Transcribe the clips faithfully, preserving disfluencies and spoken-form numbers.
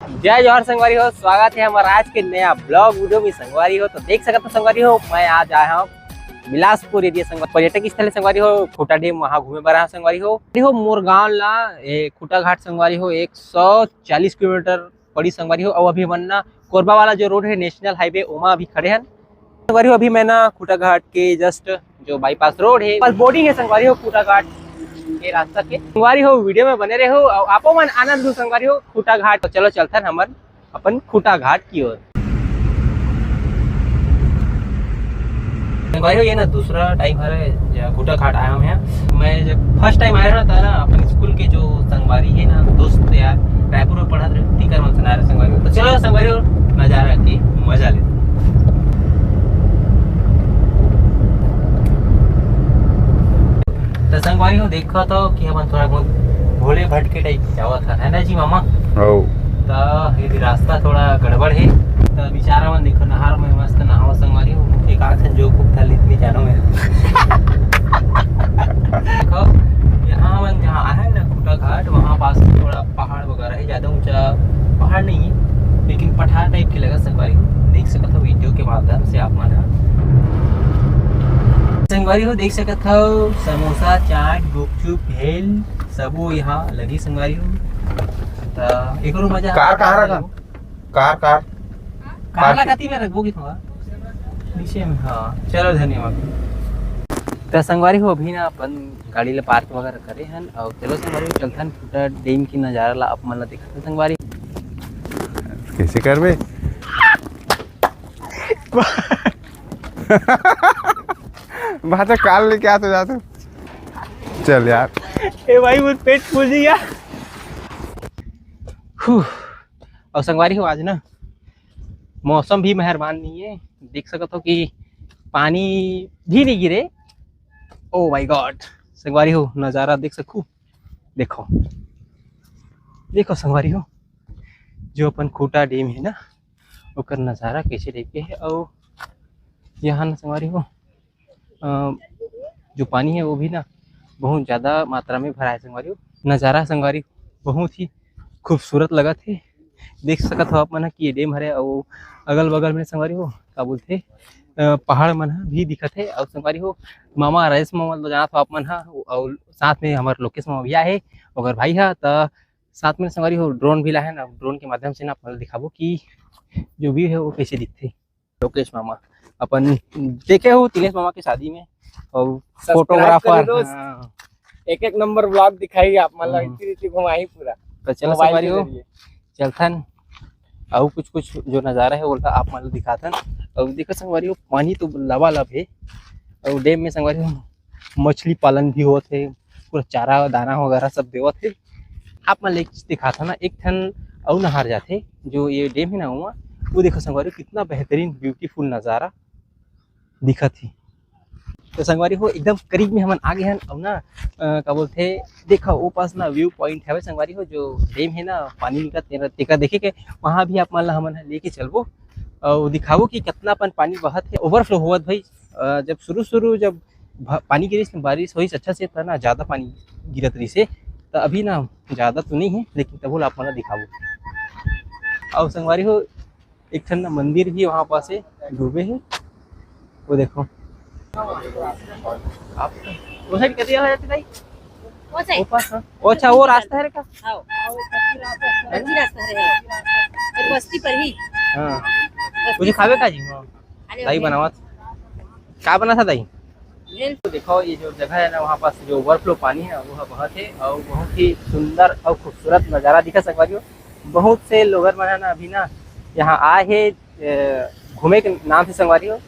जय जोहार संगवारी हो, स्वागत है हमारा आज के नया ब्लॉग वीडियो में संगवारी हो। तो देख सकत हो संगवारी हो, मैं आज आया हूँ बिलासपुर एरिया संगवारी, पर्यटक स्थल है संगवारी हो, खूंटा डैम, वहाँ घूमे बर आया हूँ संगवारी हो। संगवारी हो, मोर गाँव ला ए, खूंटा घाट संगवारी हो एक सौ चालीस किलोमीटर पड़ी संगवारी हो। और अभी हमन ना कोरबा वाला जो रोड है नेशनल हाईवे, ओमा अभी खड़े हन। संगवारी हो, अभी मैं ना खूंटा घाट के जस्ट जो बाईपास रोड है, बस बोर्डिंग है संगवारी हो खूंटा घाट के रास्ता के। संगवारी हो, वीडियो में बने रहो और आपो मन आनंद लो संगवारी हो खूंटा घाट। तो चलो चलथन हमन अपन खूंटा घाट की ओर। संगवारी हो, ये ना दूसरा टाइम हरे जहाँ खूंटा घाट आया हूँ यहाँ। मैं जब फर्स्ट टाइम आया ना, था ना, अपन स्कूल के जो संगवारी है ना, दोस्त यार, रायपुर में पढ़त रहे, तीकर मन सुना रहे संगवारी हो। तो चलो संगवारी हो, नजारा की मजा ले। तो संगवारी हो, देखो तो कि हमन थोड़ा बहुत भोले भटके टाइप जावत हन, है ना जी मामा? हो। तो ये रास्ता थोड़ा गड़बड़ है। तो बेचारा मन देखो, नहर में मस्त नहावा संगवारी हो, एक आध ठन जोक उक था लिख भी जानो मैं। देखो, यहाँ मन जहाँ आए ना खूंटा घाट, वहाँ पास थोड़ा पहाड़ वगैरह है, ज्यादा ऊंचा पहाड़ नहीं है, लेकिन पठार टाइप के लगा संगवारी हो, देख सकत हो वीडियो के माध्यम से आप मन ह। संगवारी हो, देख सकत हो समोसा, चाट, गुपचुप, भेल सबो यहाँ लगी संगवारी हो। त एकरो मजा कार कहाँ रखा? Car, car. कार ला कति में रखबो कि थोड़ा नीचे में? हाँ, चलो धन्यवाद। त संगवारी हो, अभी ना अपन गाड़ी ला पार्क वगैरह करे हन और चलो संगवारी हो, चलथन खूंटा डैम की नजारा ला आप मन ला दिखाते संगवारी। कैसे करबे? बात काल लेके आते जाते। चल यार। ए भाई, वो पेट फूल गया। हू। और संगवारी हो, आज ना मौसम भी मेहरबान नहीं है, देख सकत हो कि पानी भी नहीं गिरे। ओ माय गॉड, संगवारी हो, नजारा देख सकू। देखो, देखो संगवारी हो, जो अपन खूंटा डैम है ना, ओकर नजारा कैसे टाइप के है। और यहाँ ना संगवारी हो, अ, जो पानी है वो भी ना बहुत ज्यादा मात्रा में भरा है संगवारी हो। नजारा संगवारी बहुत ही खूबसूरत लगत है। देख सकत हो आप मन ह कि ये डैम हरे और अगल बगल में संगवारी हो का बोलथे, अ, पहाड़ मन ह भी दिखत है। और संगवारी हो, मामा राजेश मामा ल जानत हो आप मन ह, और साथ में हमर लोकेश मामा भी आए है, ओकर भाई ह। त साथ में संगवारी हो ड्रोन भी लाहे ना, ड्रोन के माध्यम से ना आप मन ल दिखाबो कि जो व्यू है वो कैसे दिखथे। लोकेश मामा अपन देखे हो तिलेश मामा के शादी में, और फोटोग्राफर। हाँ। एक एक नंबर ब्लॉग दिखाई आप मन ला, हम्म। इतनी रीति घुमाई पूरा। तो चलो मोबाइल संगवारी के हो, जरिए। चलथन, और कुछ कुछ जो नजारा है बोलता आप मन ला दिखाथन। और देखो संगवारी हो, पानी तो लबालब है, और डैम में संगवारी हो मछली पालन भी होत है, पूरा चारा दाना वगैरह सब देवत है। आप मन ला एक चीज दिखात हव ना, एक ठन अउ नहर जाथे, जो ये डैम है ना, वहाँ वो देखो संगवारी, कितना बेहतरीन ब्यूटीफुल नजारा दिखत ही। तो संगवारी हो, एकदम करीब में हमन आ गए हन। अउ ना, अ, का बोलथे, देखो वो पास ना व्यू पॉइंट हवे संगवारी हो, जो डैम है ना, पानी निकलत तेरा, तेकर देखे के वहाँ भी आप मन ला हमन ह लेके चलबो और दिखाबो कि कितना अपन पानी बहत है, ओवरफ्लो होवत भाई। अ, जब शुरू शुरू जब भ-, पानी गिरिस, बारिश होइस अच्छा से, त ना ज्यादा पानी गिरत रहिस हे, त अभी ना ज्यादा तो नहीं है, लेकिन तभो ला आप मन ला दिखाबो। अउ संगवारी हो, एक ठन ना मंदिर भी वहाँ पास है, डूबे है, वो देखो। आप वो साइड कति जाथे दाई? वो साइड? वो पास, हाँ। वो अच्छा, वो रास्ता है रे का? हाँ। कच्ची रास्ता है, हाँ। एक बस्ती पर ही। हाँ। बस्ती कुछ खाबे का जी? हाँ। अरे दाई अभी बनावत। का बना था दाई? भेल। तो देखो, ये जो जगह है ना, वहाँ पास जो ओवरफ्लो पानी है, वो बहत है और बहुत ही सुंदर और खूबसूरत नज़ारा दिखा संगवारी हो। बहुत से लोगन मन है ना, अभी ना यहाँ आए हैं, ए, घूमे के नाम से संगवारी हो।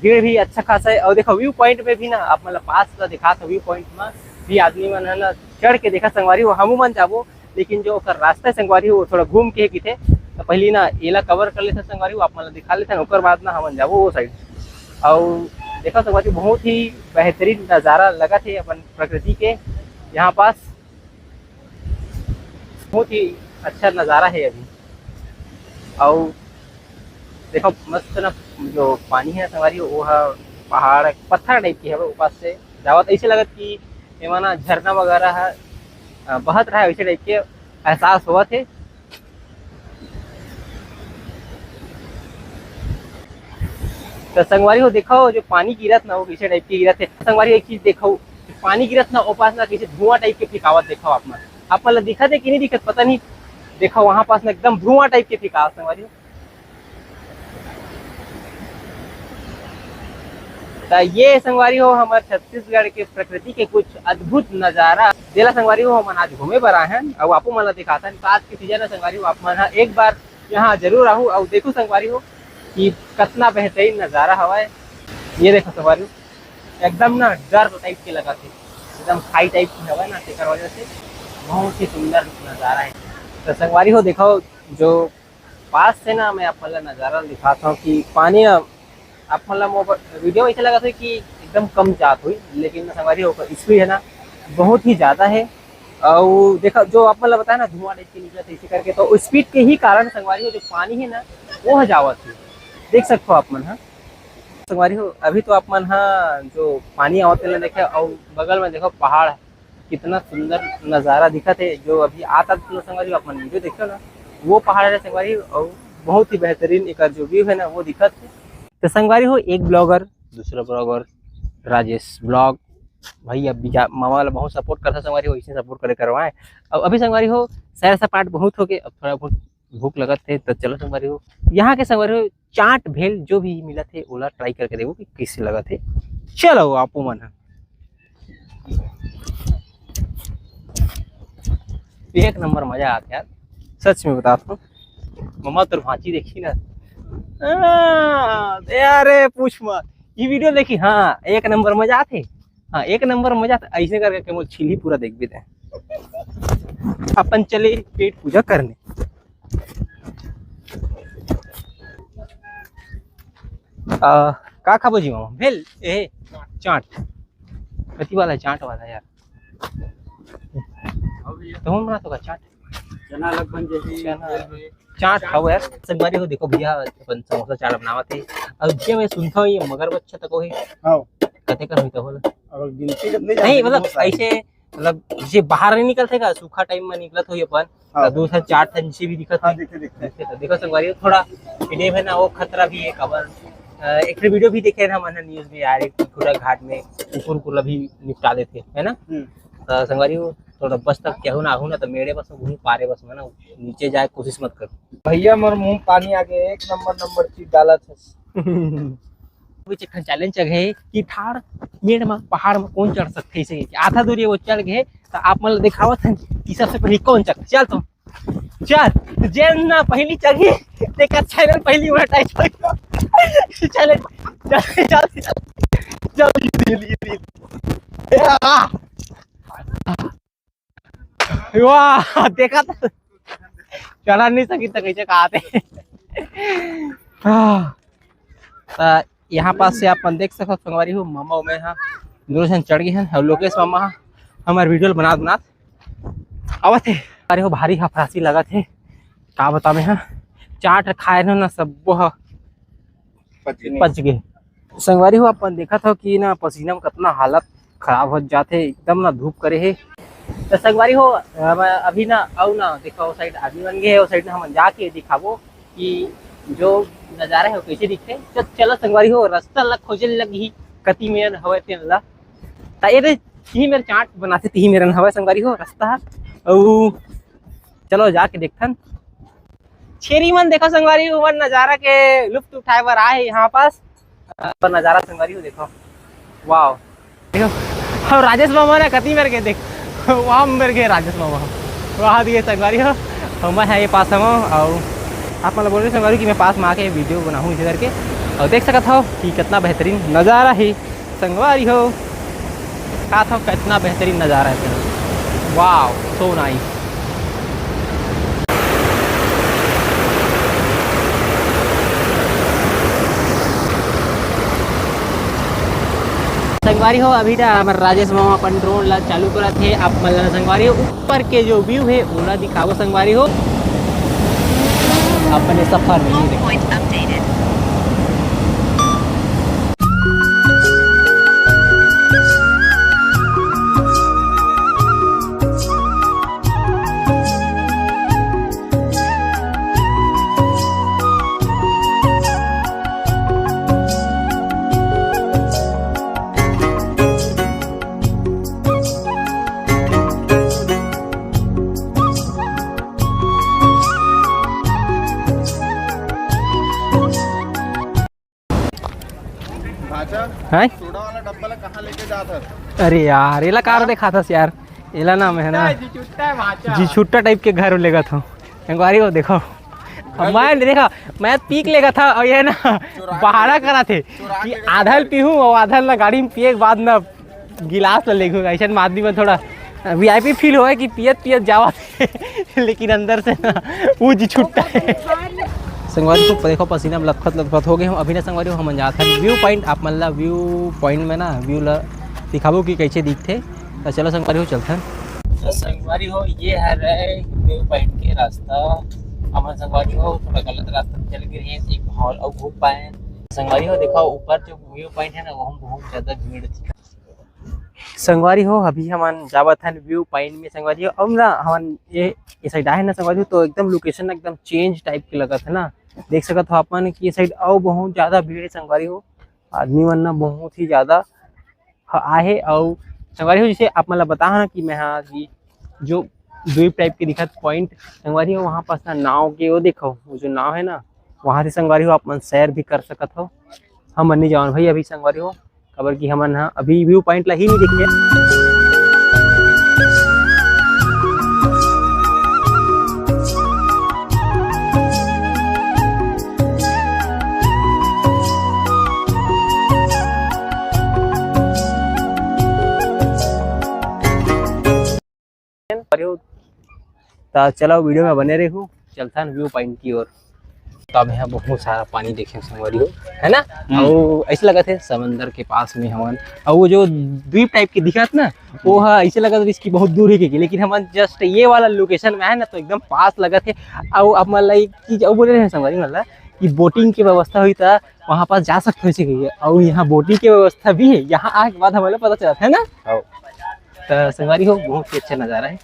भीड़ भी अच्छा खासा है और देखो व्यू पॉइंट में भी ना, आप मतलब पास का दिखा था, व्यू पॉइंट में भी आदमी मन है ना चढ़ के देखा संगवारी हो। हमू मन जाबो, लेकिन जो ओकर रास्ता है संगवारी हो, वो थोड़ा घूम के किथे। तो पहली ना एला कवर कर लेते संगवारी हो, आप मतलब दिखा लेते हैं, ओकर बाद ना हमन जाबो वो साइड। और देखो संगवारी, बहुत ही बेहतरीन नज़ारा लगत है अपन प्रकृति के यहाँ पास। बहुत ही अच्छा नज़ारा है अभी। और देखो मस्त ना, जो पानी है संगवारी, वो है पहाड़, पत्थर टाइप के है, ऊपर से जावत ऐसे लगत कि एमा ना झरना वगैरह है, अ, बहत रहा है, वैसे टाइप के एहसास होवत है। तो संगवारी हो, देखो, जो पानी गिरत ना, वो कैसे टाइप के गिरत हे। संगवारी हो, एक चीज देखो, पानी गिरत ना, ओ पास ना कैसे धुआं टाइप के फेंकावत, देखो आप मन, आप मन ला दिखत हे कि नहीं दिखत, पता नहीं। देखो, वहां पास ना एकदम धुआं टाइप के फेंकावत, संगवारी हो। तो ये, संगवारी हो, हमर छत्तीसगढ़ के प्रकृति के कुछ अद्भुत नजारा, जेला, संगवारी हो, हमन आज घूमे बर आए हन, अउ आपो मन ला दिखाथन। तो आज के सीजन में, संगवारी हो, आप मन ह एक बार यहाँ जरूर आहू अउ देखू, संगवारी हो, कि कतना बेहतरीन नजारा हवय। ये देखो, संगवारी हो, एकदम ना डर टाइप के लगत हे, एकदम खाई टाइप के हवय ना, तेकर वजह से बहुत ही सुंदर नजारा है। तो संगवारी हो, देखो, जो पास से ना मैं आप मन ला नजारा दिखाता हूँ कि पानी ना, आप मन ला मोब-, वीडियो में ऐसे लगत होही कि एकदम कम जात होही, लेकिन संगवारी हो, ओकर स्पीड है ना, बहुत ही ज्यादा है। अउ देखा, जो आप मन ला बताया ना, धुआं टाइप के निकलत हे, इसे करके, तो स्पीड के ही कारण, संगवारी हो, जो पानी है ना, वो ह जावत है। देख सकते हो आप मन, हाँ, संगवारी हो, अभी तो आप मन, हाँ, जो पानी आवत तेला देखे, अउ बगल में देखो, पहाड़, कितना सुंदर नजारा दिखत हे। जो अभी आता, तो संगवारी हो, आप मन वीडियो देखो ना, वो पहाड़ है, संगवारी हो, अउ बहुत ही बेहतरीन एकर जो व्यू है ना, वो दिखत हे। तो संगवारी हो, एक ब्लॉगर, दूसरा ब्लॉगर, राजेश ब्लॉग, भैया बीजा मामा ला बहुत सपोर्ट करता, संगवारी हो, इसे सपोर्ट करे करवाए। अब अभी, संगवारी हो, सैर सपाट बहुत हो गए, अब थोड़ा बहुत भूख लगत हे, तो चलो, संगवारी हो, यहाँ के, संगवारी हो, चाट भेल जो भी मिलत हे, ओला ट्राई करके देखो कि कैसे लगत हे। चलो, आपो मन ह। एक नंबर मजा आथे यार, सच में बताथों। ममा तोर भांची देखी ना, आ, अरे पूछ मत, ये वीडियो देखी, हाँ, एक नंबर मजा आथे। हाँ, एक नंबर मजा आथे। ऐसे करके के मोर छिली पूरा देखबे ते। अपन चले पेट पूजा करने। आ, का खाबो जी मामा? भेल? ए, चाट। कथी वाला है? चाट वाला यार। तो हम ना तो का चाट। चना लगभग जैसे चना। चाट खाओ यार। संगवारी हो, देखो भैया, अपन समोसा चाट बनावत हे। अब जे मैं सुनता हूँ, ये मगरमच्छ तक हो ही। हाँ। कते का होई तो होला? अब गिनती जब नहीं नहीं, जानते, मतलब, बहुत सारे। ऐसे, मतलब, जे बाहर नहीं निकलते का, सूखा टाइम में निकलत होई अपन, हाँ। तो दो से चार ठन से भी दिखत हाँ, होई। दिखते, दिखते। दिखते तो देखो संगवारी, थोड़ा ये है ना, वो खतरा भी है, काबर, अ, एक ठो वीडियो भी देखे ना हमन न्यूज़ में यार, एक पूरा घाट में कुकुर को भी निपटा देते, है ना? हम्म। तो संगवारी, वो थोड़ा बस तक केहू ना आहू ना, तो मेरे बस में घूम पारे बस में ना, नीचे जाए कोशिश मत करो। भैया, मोर मुंह पानी आ गए, एक नंबर नंबर चीज डालत है। कुछ एक ठन चैलेंज चघे कि ठाड़ मेड़ म पहाड़ म कौन चढ़ सकथे, इसे आधा दूरी वो चढ़ गए, तो आप मन ल दिखावत हन कि सबसे पहले कौन चढ़। चल तो, चल, जेन ना पहली चढ़ी, तेकर चैनल पहली उलटाई। चैनल, चल, चल, चल, चल, चल, चल, चल, चल, चल, आ। वाह, देखा था, चला नहीं सकी तो कैसे कहा थे। हाँ। त यहाँ पास से आप मन देख सकत हो संगवारी हो, मामा उमे हा दोनों झन चढ़ गए हैं और लोकेश मामा हा हमारे वीडियो बनात बनात आवत है। अरे हो, भारी हफरासी लगत है, का बतावे हा, चाट खाए न ना, सब्बो हा पच गए। पच गए। संगवारी हो, अपन देखत हो कि ना पसीना में कितना हालत खराब हो जाथे, एकदम ना धूप करे है। तो संगवारी हो, हम अभी ना, अउ ना, देखो, वो साइड आदमी मन गए, वो साइड ना हम जाके दिखाबो कि जो नजारा है वो कैसे दिखथे। तो चलो संगवारी हो, रास्ता ला खोजे लगी, कति मेर हवे तेन ला। ता ये दे, तिही मेर चाट बनाथे, तिही मेर हवे संगवारी हो रास्ता। अउ चलो जाके देखथन। छेरी मन देखो संगवारी, उमन नजारा के लुत्फ उठाए बर आए हे यहाँ पास। पर नजारा संगवारी हो देखो, वाओ। देखो, हम राजेश मामा ना कति मेर के देख, वहाँ मेर के राजेश मामा। वहाँ दिए संगवारी हो, हम है ये पास हम, और आप मतलब बोल रहे संगवारी कि मैं पास में आके वीडियो बनाऊँ इसे करके, और देख सकत हो कि कितना बेहतरीन नजारा है संगवारी हो। का था, कितना बेहतरीन नजारा है तेरा। Wow, so nice। संगवारी हो, अभी ना हमर राजेश मामा अपन ड्रोन ला चालू करत हे। आप मन ला संगवारी हो, ऊपर के जो व्यू है, ओला दिखाबो संगवारी हो। अपने सफर में ये देखो। Point updated। हैं? सोडा वाला डब्बा ला कहाँ लेके जात हस? अरे यार, एला कार दिखात हस यार। एला ना मैं ना जी छुट्टा टाइप के घर लेगत हूँ। संगवारी हो, देखो, अब मैं देखा, मैं पी के लेगत हूँ और ये ना बहाना करा थे कि आधा ल पीहूँ और आधा ल ना गाड़ी में पिए के बाद ना गिलास ला लेगहूँ। ऐसे में आदमी में थोड़ा वीआईपी फील होए कि पियत पियत जावत हे, लेकिन अंदर से ना वो जी छुट्टा है। संगवारी हो, देखो, पसीना में लथपथ लथपथ हो गए हम। अभी ना संगवारी हो, हमन जात हन व्यू पॉइंट। आप मन ला व्यू पॉइंट में ना व्यू ला दिखाबो कि कैसे दिखथे। तो चलो संगवारी हो, चलथन। तो संगवारी हो, ये हरे व्यू पॉइंट के रास्ता। हमन संगवारी हो थोड़ा गलत रास्ता में चल गए हैं, एक माहौल अउ घूम पाए। संगवारी हो, देखो, ऊपर जो व्यू पॉइंट है ना, वहाँ बहुत ज्यादा भीड़ थी। संगवारी हो, अभी हमन जावत हन व्यू पॉइंट में संगवारी हो। अब ना हमन ये, ये साइड आए ना संगवारी हो, तो एकदम लोकेशन एकदम चेंज टाइप के लगत है ना। देख सकत हो आप मन कि ये साइड अउ बहुत ज्यादा भीड़ है संगवारी हो, आदमी मन ना बहुत ही ज्यादा ह-, आहे। अउ संगवारी हो, जैसे आप मन ला बता ना कि मैं हा ये जो द्वीप टाइप के दिखत पॉइंट संगवारी हो, वहाँ पास ना नाव के वो देखो, वो जो नाव है ना, वहाँ से संगवारी हो आप मन सैर भी कर सकत हो। हमन नहीं जावन भाई अभी संगवारी हो, काबर कि हमन ह अभी व्यू पॉइंट ला ही नहीं देखे। त चलो वीडियो में बने रहू, चलथन व्यू पॉइंट की ओर। तो अब यहाँ बहुत सारा पानी देखे संगवारी हो, है ना? हम्म। अउ ऐसे लगत है समंदर के पास में हवन। अउ वो जो द्वीप टाइप के दिखत ना, वो हा ऐसे लगत है इसकी बहुत दूर है के, लेकिन हमन जस्ट ये वाला लोकेशन में है ना, तो एकदम पास लगत है। अउ अब मतलब एक चीज अउ बोले रहे संगवारी मतलब कि बोटिंग की व्यवस्था हुई था, वहाँ पास जा सकते हो ऐसे कहिए। अउ यहाँ बोटिंग की व्यवस्था भी है, यहाँ आए के बाद हमारे पता चलता है ना। हाँ। तो संगवारी हो, बहुत ही अच्छा नजारा है।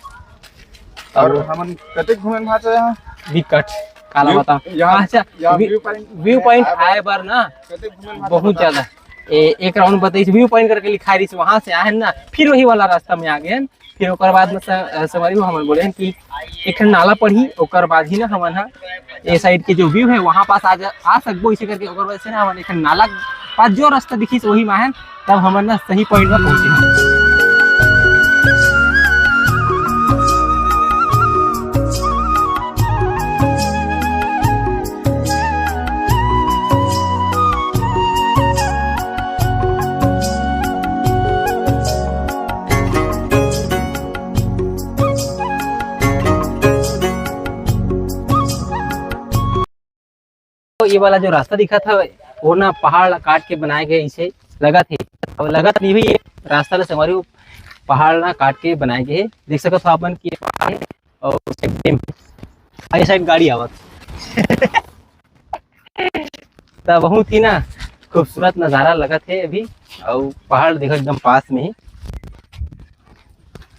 और और हमन कते घूमे भाचा यहाँ? विकट, काला व्यू, बता। यहाँ, अच्छा, यहाँ view, view point view point आए आए बार ना, कते घूमे भाचा बहुत बता। ज्यादा। ए, एक राउंड बताइस, व्यू पॉइंट करके लिखा रही, वहां से आए ना, फिर वही वाला रास्ता में आ गए। फिर ओकर बाद में स-, अ, संगवारी हो, हमन बोले हन कि एक ठन नाला पड़ही, ओकर बाद ही ना हमन ह ए साइड के जो व्यू है, वहां पास आ जा, आ सकबो, इसे करके ओकर वजह से ना हमन एक ठन नाला पास जो रास्ता दिखिस, वही माहन, तब हमन ना सही पॉइंट में पहुंचे। तो ये वाला जो रास्ता दिखत हवे, वो ना पहाड़ ला काट के बनाए गए, इसे लगत हे। अब लगत नहीं भी, ये रास्ता ला संगवारी हो, पहाड़ ला काट के बनाए गए हे। देख सकत हो आप मन कि ये पहाड़ हे और उस साइड डैम हे। आ, ये साइड गाड़ी आवत। त बहुत ही ना खूबसूरत नजारा लगत हे अभी, अउ पहाड़ देखो एकदम पास में ही,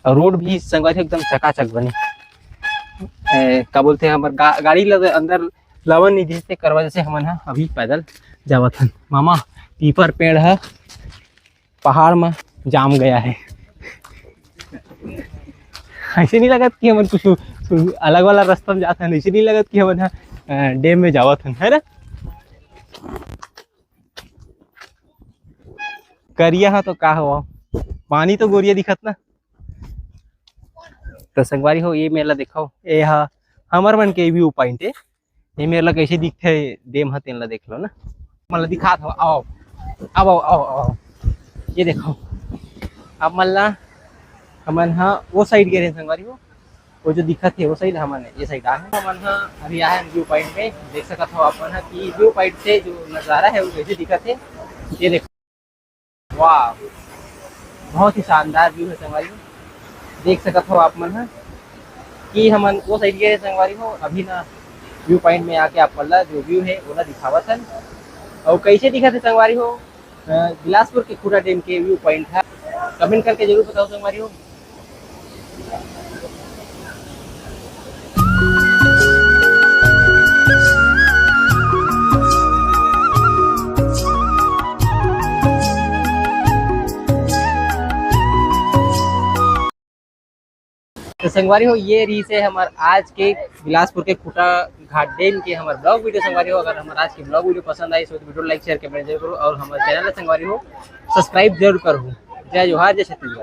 अउ रोड भी संगवारी एकदम चकाचक बने। ए, का बोलते हैं, हमर गा-, गाड़ी लगे अंदर लावन नहीं दिस ते करवा, जैसे हमन ह अभी पैदल जावत हन। मामा, पीपर पेड़ ह पहाड़ में जाम गया है। ऐसे नहीं लगत कि हमन कुछ अलग वाला रास्ता में जात हन, ऐसे नहीं लगत कि हमन ह, अ, डैम में जावत हन, है ना? करिया ह तो का हवा, पानी तो गोरिया दिखत ना। तो संगवारी हो, ये मेर ला देखो, ये हा हमर मन के व्यू पॉइंट हे। ये मेर ला कैसे दिखथे डैम ह, तेन ला देख लो ना। मन ला दिखात हो, आओ, आओ, आओ, आओ, आओ। ये देखो, अब मन ला, हमन हा वो साइड गे रहे संगवारी हो, वो जो दिखत हे वो साइड, हमन ये साइड आए हन। हमन हा अभी आए हन व्यू पॉइंट पे, देख सकत हो आप मन हा कि व्यू पॉइंट से जो नजारा है वो कैसे दिखत हे। ये देखो, वाह, बहुत ही शानदार व्यू है संगवारी हो। देख सकत हो आप मन ह कि हमन वो साइड गे संगवारी हो, अभी ना व्यू पॉइंट में आके आप मन ला जो व्यू है वो ला दिखावत हन। और कैसे दिखत है संगवारी हो, अ, बिलासपुर के खूटा डैम के व्यू पॉइंट है, कमेंट करके जरूर बताओ संगवारी हो। तो संगवारी हो, ये रहिसे हमर आज के बिलासपुर के खूंटा घाट डैम के हमर ब्लॉग वीडियो। संगवारी हो, अगर हमर आज के ब्लॉग वीडियो पसंद आइस हो तो वीडियो लाइक, शेयर, कमेंट जरूर करो और हमर चैनल ला संगवारी हो सब्सक्राइब जरूर करहू। जय जोहार, जय छत्तीसगढ़।